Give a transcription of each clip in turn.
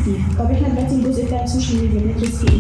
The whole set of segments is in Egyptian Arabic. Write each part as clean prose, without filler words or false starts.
فيها. طب احنا دلوقتي الجزء بتاع ال social media بندرس فيه ايه؟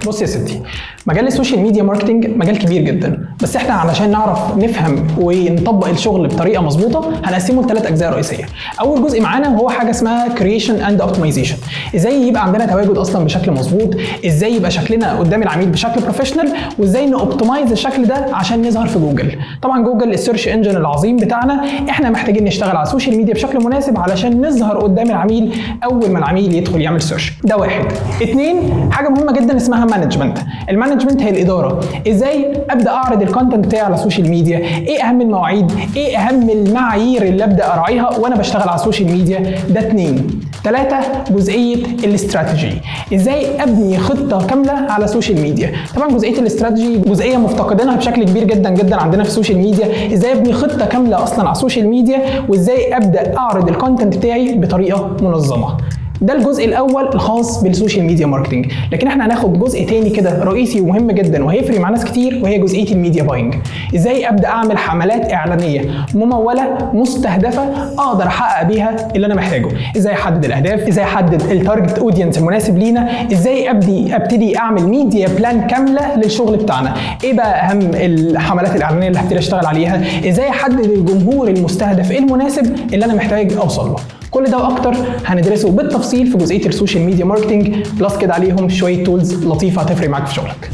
بص يا ستي، مجال ال social media marketing مجال كبير جدا، بس احنا علشان نعرف نفهم ونطبق الشغل بطريقة مظبوطة هنقسمه لثلاث اجزاء رئيسيه. اول جزء معانا وهو حاجة اسمها creation and optimization، ازاي يبقى عندنا تواجد اصلا بشكل مظبوط، ازاي يبقى شكلنا قدام العميل بشكل professional، وازاي ن optimize الشكل ده عشان نظهر في جوجل. طبعا جوجل ال search engine العظيم بتاعنا، احنا محتاجين نشتغل على ال social media بشكل مناسب علشان نظهر قدام العميل اول ما العميل يدخل يعمل search. ده واحد. اتنين، حاجة مهمة جدا اسمها management. ال management هي الاداره، ازاي ابدا اعرض ال content بتاعي على ال social media، ايه اهم المواعيد، ايه اهم المعايير اللي ابدا اراعيها وانا بشتغل على ال social media. ده اتنين. ثلاثة، جزئية الاستراتيجي، ازاي ابني خطة كاملة على ال social media. طبعا جزئية الاستراتيجي جزئية مفتقدينها بشكل كبير جدا جدا عندنا في ال social media، ازاي ابني خطة كاملة اصلا على ال social media، وازاي ابدا اعرض ال content بتاعي بطريقة منظمة. ده الجزء الاول الخاص بال social media marketing، لكن احنا هناخد جزء تاني كده رئيسي ومهم جدا وهيفرق مع ناس كتير، وهي جزئية ال media buying. ازاي ابدا اعمل حملات اعلانية مموله مستهدفه اقدر احقق بيها اللي انا محتاجه، ازاي احدد الاهداف، ازاي احدد ال target audience المناسب لينا، ازاي ابتدي اعمل media plan كاملة للشغل بتاعنا، ايه بقى اهم الحملات الاعلانية اللي هبتدي اشتغل عليها، ازاي احدد الجمهور المستهدف المناسب اللي انا محتاج اوصل له. كل ده واكتر هندرسه بالتفصيل في جزئية ال social media marketing، plus كده عليهم شوية tools لطيفة هتفرق معاك في شغلك.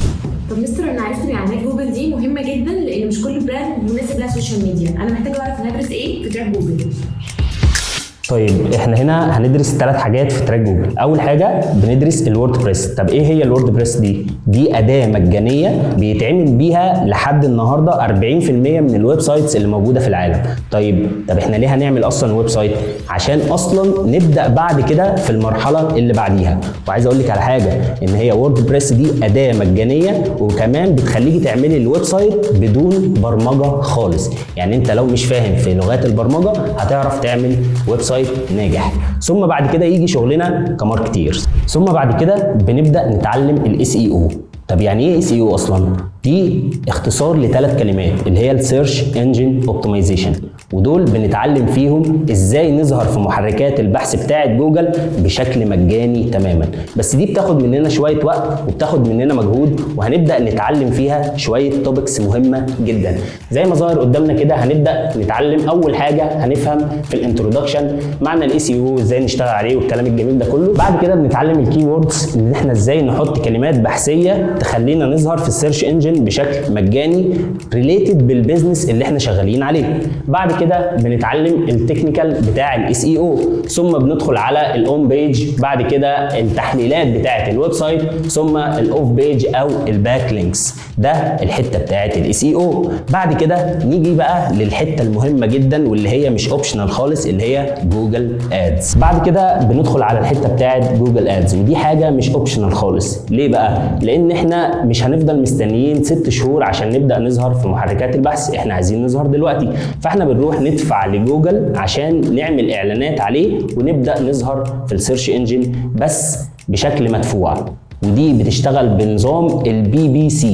طب مستر، انا عرفت ان اعلانات جوجل دي مهمة جدا لان مش كل brand مناسب لها social media. انا محتاجه اعرف ندرس ايه في track جوجل؟ طيب، احنا هنا هندرس ثلاث حاجات في track جوجل. اول حاجة بندرس ال WordPress. طب ايه هي ال WordPress دي؟ دي اداه مجانية بيتعمل بيها لحد النهارده 40% من ال websites اللي موجودة في العالم. طيب، طب احنا ليه هنعمل اصلا website؟ عشان اصلا نبدا بعد كده في المرحلة اللي بعديها. وعايز اقول لك على حاجه، ان هي WordPress دي اداه مجانية وكمان بتخليكي تعملي ال website بدون برمجة خالص. يعني انت لو مش فاهم في لغات البرمجة هتعرف تعمل website ناجح. ثم بعد كده يجي شغلنا ك marketers. ثم بعد كده بنبدا نتعلم ال SEO. طب يعني ايه SEO اصلا؟ دي اختصار لثلاث كلمات اللي هي ال search engine optimization، ودول بنتعلم فيهم ازاي نظهر في محركات البحث بتاعه جوجل بشكل مجاني تماما. بس دي بتاخد مننا شوية وقت وبتاخد مننا مجهود، وهنبدا نتعلم فيها شوية topics مهمة جدا زي ما ظاهر قدامنا كده. هنبدا نتعلم اول حاجه، هنفهم في ال introduction معنى ال SEO، ازاي نشتغل عليه والكلام الجميل ده كله. بعد كده بنتعلم ال keywords، ان احنا ازاي نحط كلمات بحثيه تخلينا نظهر في ال search engine بشكل مجاني related بال business اللي احنا شغالين عليه. بعد كده بنتعلم ال technical بتاع ال SEO، ثم بندخل على ال on page، بعد كده التحليلات بتاعه ال website، ثم ال off page او ال backlinks. ده الحتة بتاعه ال SEO. بعد كده نيجي بقى للحتة المهمة جدا واللي هي مش optional خالص، اللي هي Google Ads. بعد كده بندخل على الحتة بتاعه Google Ads، ودي حاجة مش optional خالص. ليه بقى؟ لان احنا مش هنفضل مستنيين 6 شهور عشان نبدا نظهر في محركات البحث، احنا عايزين نظهر دلوقتي. فاحنا بنروح ندفع لجوجل عشان نعمل اعلانات عليه ونبدا نظهر في ال search engine بس بشكل مدفوع، ودي بتشتغل بنظام ال PPC.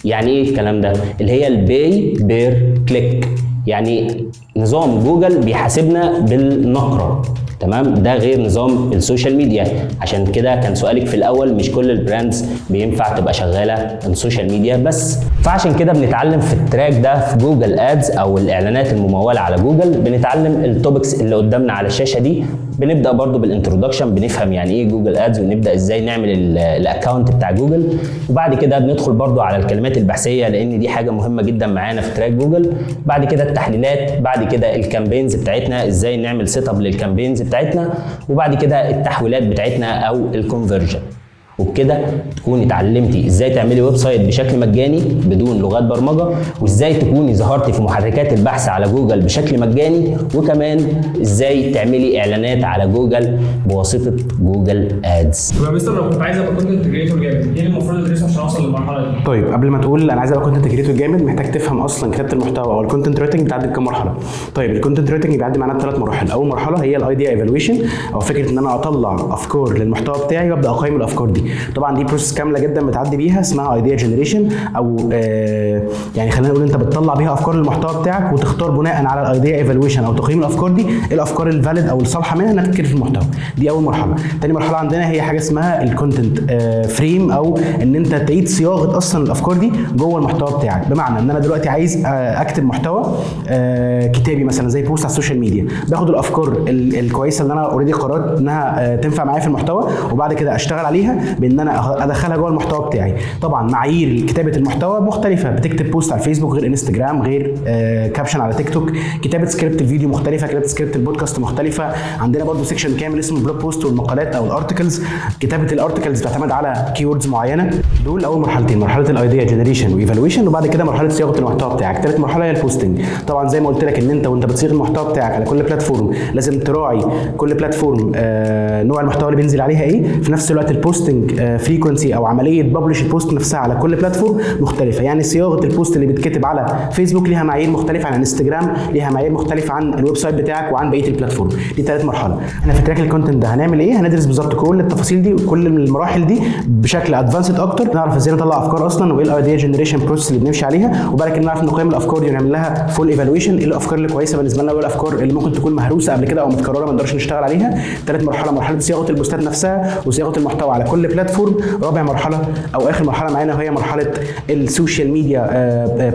يعني ايه الكلام ده؟ اللي هي ال pay per click، يعني نظام جوجل بيحاسبنا بالنقره، تمام؟ ده غير نظام ال social media. عشان كده كان سؤالك في الاول، مش كل ال brands بينفع تبقى شغالة ال social media بس. فعشان كده بنتعلم في ال track ده في Google Ads او الاعلانات المموله على جوجل، بنتعلم ال topics اللي قدامنا على الشاشة دي. بنبدا برضو بال introduction، بنفهم يعني ايه Google Ads ونبدا ازاي نعمل ال account بتاع جوجل. وبعد كده بندخل برضو على الكلمات البحثية لان دي حاجة مهمة جدا معانا في track جوجل. بعد كده التحليلات، بعد كده ال campaigns بتاعتنا، ازاي نعمل setup لل campaigns بتاعتنا، وبعد كده التحويلات بتاعتنا او ال conversion. وبكده تكوني اتعلمتي ازاي تعملي website بشكل مجاني بدون لغات برمجه، وازاي تكوني ظهرتي في محركات البحث على جوجل بشكل مجاني، وكمان ازاي تعملي اعلانات على جوجل بواسطة Google Ads. طب يا مستر، لو كنت عايز ابقى content creator جامد، ايه اللي المفروض ادرسه عشان اوصل للمرحلة دي؟ طيب، قبل ما تقول انا عايز ابقى content creator جامد، محتاج تفهم اصلا كتابه المحتوى او ال content writing بتعدي بكام مرحله. طيب، ال content writing بيعدي معانا بثلاث مراحل. اول مرحلة هي ال idea evaluation، او فكرة ان انا اطلع افكار للمحتوى بتاعي وابدا اقيم الافكار دي. طبعا دي process كاملة جدا بتعدي بيها اسمها idea generation، او يعني خلينا نقول انت بتطلع بيها افكار للمحتوى بتاعك، وتختار بناء على ال idea evaluation او تقييم الافكار دي ايه الافكار ال valid او الصالحة منها انك تكتب في المحتوى. دي اول مرحله. تاني مرحلة عندنا هي حاجة اسمها ال content frame، او ان انت تعيد صياغة اصلا الافكار دي جوه المحتوى بتاعك. بمعنى ان انا دلوقتي عايز اكتب محتوى كتابي مثلا زي post على ال social media، باخد الافكار الكويسة اللي انا already قررت انها تنفع معايا في المحتوى، وبعد كده اشتغل عليها بان انا ادخلها جوه المحتوى بتاعي. طبعا معايير كتابه المحتوى مختلفه، بتكتب post على الفيسبوك غير انستجرام، غير caption على تيك توك، كتابه سكريبت الفيديو مختلفه، كتابه سكريبت البودكاست مختلفه. عندنا برضو section كامل اسمه blog post والمقالات او ال articles. كتابه ال articles بتعتمد على keywords معينه. دول اول مرحلتين، مرحلة ال idea generation و evaluation، وبعد كده مرحلة صياغة المحتوى بتاعك. ثالث مرحلة هي ال posting. طبعا زي ما قلت لك ان انت وانت بتصيغ المحتوى بتاعك على كل platform لازم تراعي كل platform نوع المحتوى اللي بينزل عليها ايه. في نفس الوقت ال posting frequency او عملية publish ال post نفسها على كل platform مختلفه. يعني صياغة ال post اللي بيتكتب على فيسبوك ليها معايير مختلفة عن انستجرام، ليها معايير مختلفة عن ال website بتاعك وعن بقية ال platform. دي ثالث مرحلة. احنا في track ال content ده هنعمل ايه؟ هندرس بالظبط كل التفاصيل دي وكل المراحل دي بشكل advanced اكتر، نعرف ازاي نطلع افكار اصلا، وايه ال idea generation process اللي بنمشي عليها، وبعد كده نعرف نقيم الافكار دي ونعمل لها full evaluation، ايه الافكار اللي كويسة بالنسبة لنا وايه الافكار اللي ممكن تكون مهروسه قبل كده او متكررة ما نقدرش نشتغل عليها. ثالث مرحلة مرحلة صياغة البوستات نفسها وصياغه المحتوى على كل platform. رابع مرحلة او اخر مرحلة معانا وهي مرحلة ال social media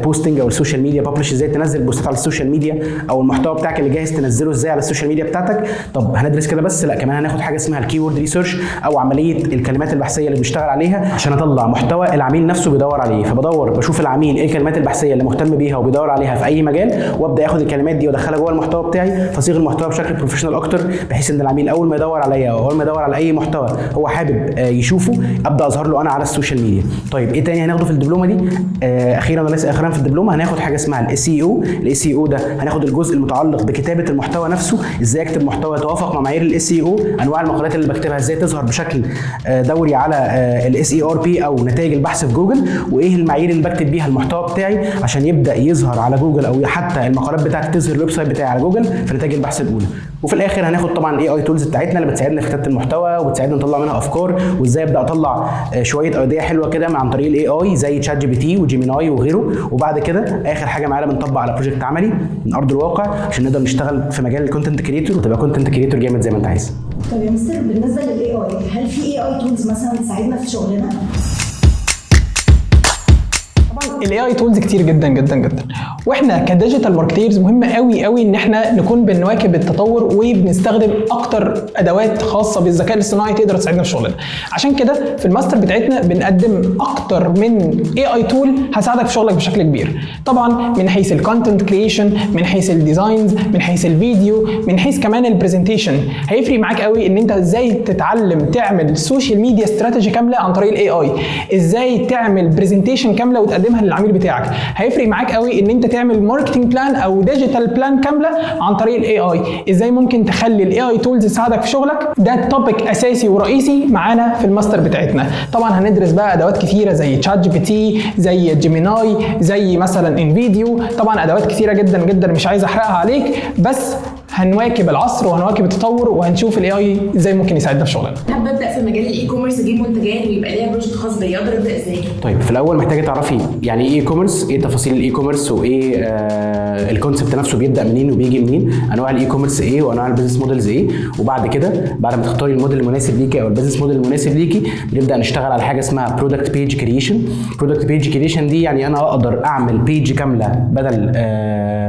posting او ال social media publish، ازاي تنزل بوستات على ال social media او المحتوى بتاعك اللي جاهز تنزله ازاي على ال social media بتاعتك. طب هندرس كده بس؟ لا، كمان هناخد حاجة اسمها ال keyword research او عملية الكلمات البحثية اللي بنشتغل عليها عشان اطلع محتوى العميل نفسه بيدور عليه. فبدور بشوف العميل ايه الكلمات البحثية اللي مهتم بيها وبيدور عليها في اي مجال، وابدا اخد الكلمات دي وادخلها جوه المحتوى بتاعي، فصيغ المحتوى بشكل professional اكتر، بحيث ان العميل اول ما يدور عليا او اول ما يدور على اي محتوى هو حابب يشوفه ابدا اظهر له انا على ال social media. طيب ايه تاني هناخده في الدبلومه دي؟ اخيرا وليس اخرا في الدبلومه هناخد حاجة اسمها ال SEO. ال SEO ده هناخد الجزء المتعلق بكتابه المحتوى نفسه، ازاي اكتب محتوى يتوافق مع معايير ال SEO، انواع المقالات اللي بكتبها ازاي تظهر بشكل دوري على ال SERP او نتائج البحث في جوجل، وايه المعايير اللي بكتب بيها المحتوى بتاعي عشان يبدا يظهر على جوجل، او حتى المقالات بتاعتي تظهر ال website بتاعي على جوجل في نتائج البحث الاولى. وفي الاخر هناخد طبعا AI tools بتاعتنا اللي بتساعدنا في كتابه المحتوى وبتساعدنا نطلع منها افكار، وازاي ابدا اطلع شوية idea حلوة كده عن طريق ال AI زي ChatGPT و Gemini وغيره. وبعد كده اخر حاجة معانا بنطبق على project عملي من ارض الواقع عشان نقدر نشتغل في مجال ال content creator وتبقى content creator جامد زي ما انت عايز. طب يا مستر، بالنسبة لل AI، هل في AI tools مثلا تساعدنا في شغلنا؟ طبعا ال AI tools كتير جدا جدا جدا، واحنا ك digital marketers مهم قوي قوي ان احنا نكون بنواكب التطور وبنستخدم اكتر ادوات خاصة بالذكاء الاصطناعي تقدر تساعدنا في شغلنا. عشان كده في الماستر بتاعتنا بنقدم اكتر من AI tool هساعدك في شغلك بشكل كبير. طبعا من حيث ال content creation، من حيث ال designs، من حيث الفيديو، من حيث كمان ال presentation. هيفرق معاك قوي ان انت ازاي تتعلم تعمل social media strategy كاملة عن طريق ال AI، ازاي تعمل presentation كاملة وتقدمها للعميل بتاعك. هيفرق معاك قوي ان انت تعمل marketing plan او digital plan كاملة عن طريق ال AI، ازاي ممكن تخلي ال AI tools تساعدك في شغلك. ده topic اساسي ورئيسي معانا في الماستر بتاعتنا. طبعا هندرس بقى ادوات كتيرة زي ChatGPT، زي Gemini، زي مثلا InVideo. طبعا ادوات كتيرة جدا جدا مش عايز احرقها عليك، بس هنواكب العصر وهنواكب التطور وهنشوف ال AI ازاي ممكن يساعدنا في شغلنا. حابة ابدا في مجال ال e-commerce، اجيب منتجات ويبقى ليا project خاص بيا، اقدر ابدا ازاي؟ طيب في الاول محتاجه تعرفي يعني ايه e-commerce، ايه تفاصيل ال e-commerce، وايه ال concept نفسه بيبدا منين وبيجي منين، انواع ال e-commerce ايه وانواع ال business models ايه. وبعد كده بعد ما تختاري الموديل المناسب ليكي او ال business model المناسب ليكي، بنبدا نشتغل على حاجة اسمها product page creation. product page creation دي يعني انا اقدر اعمل page كاملة بدل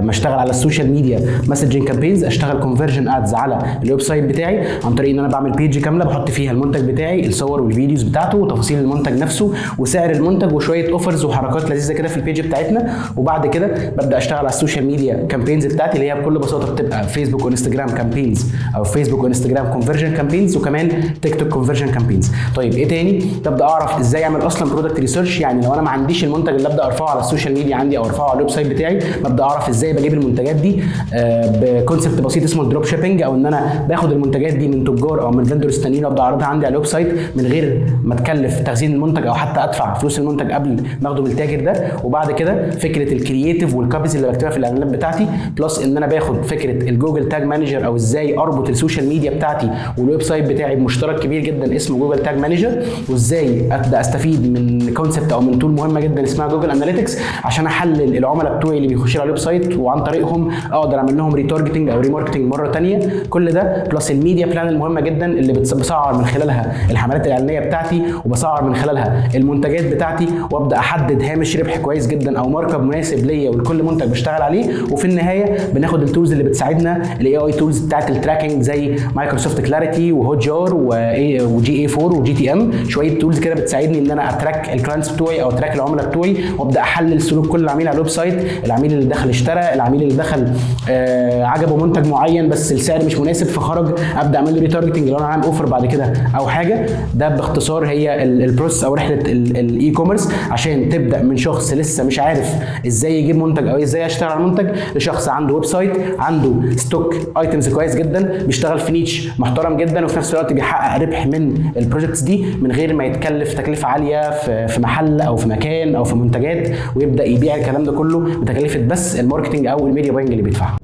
ما اشتغل على ال social media messaging campaigns، اشتغل conversion ads على ال website بتاعي عن طريق ان انا بعمل page كاملة بحط فيها المنتج بتاعي، الصور وال videos بتاعته وتفاصيل المنتج نفسه وسعر المنتج وشوية offers وحركات لذيذة كده في ال page بتاعتنا. وبعد كده ببدا اشتغل على ال social media campaigns بتاعتي اللي هي بكل بساطة بتبقى فيسبوك وانستجرام campaigns او فيسبوك وانستجرام conversion campaigns وكمان تيك توك conversion campaigns. طيب ايه تاني؟ ببدا اعرف ازاي اعمل اصلا product research، يعني لو انا ما عنديش المنتج اللي ابدا ارفعه على ال social media عندي او ارفعه على ال website بتاعي، ببدا اعرف ازاي بجيب المنتجات دي ب concept بسيط. بسيط اسمه ال drop shipping، او ان انا باخد المنتجات دي من تجار او من vendors تانيين وابدا اعرضها عندي على ال website من غير ما اتكلف تخزين المنتج او حتى ادفع فلوس المنتج قبل ما اخده من التاجر ده. وبعد كده فكرة ال creative وال copies اللي بكتبها في الاعلانات بتاعتي، plus ان انا باخد فكرة ال Google Tag Manager، او ازاي اربط ال social media بتاعتي وال website بتاعي بمشترك كبير جدا اسمه Google Tag Manager، وازاي ابدا استفيد من concept او من tool مهمة جدا اسمها Google Analytics عشان احلل العملاء بتوعي اللي بيخشوا على ال website، وعن طريقهم اقدر اعمل لهم retargeting او remarketing مرة ثانية. كل ده plus ال media plan المهمة جدا اللي بسعر من خلالها الحملات الاعلانية بتاعتي، وبسعر من خلالها المنتجات بتاعتي، وابدا احدد هامش ربح كويس جدا او markup مناسب ليا ولكل منتج بشتغل عليه. وفي النهاية بناخد ال tools اللي بتساعدنا، ال AI tools بتاعت ال tracking زي Microsoft Clarity و Hotjar و GA4 و GTM، شوية tools كده بتساعدني ان انا ا track ال clients بتوعي او ا track العملاء بتوعي، وابدا احلل سلوك كل عميل على ال website، العميل اللي دخل اشترى، العميل اللي دخل عجبه منتج معين بس السعر مش مناسب فخرج، ابدا اعمل له retargeting لو انا عامل offer بعد كده او حاجه. ده باختصار هي ال process او رحله ال e-commerce عشان تبدا من شخص لسه مش عارف ازاي يجيب منتج او ازاي يشتغل على منتج، لشخص عنده website، عنده stock items كويس جدا، بيشتغل في niche محترم جدا، وفي نفس الوقت بيحقق ربح من ال projects دي من غير ما يتكلف تكلفة عالية في محل او في مكان او في منتجات، ويبدا يبيع الكلام ده كله بتكلفه بس ال marketing او ال media buying اللي بيدفعها.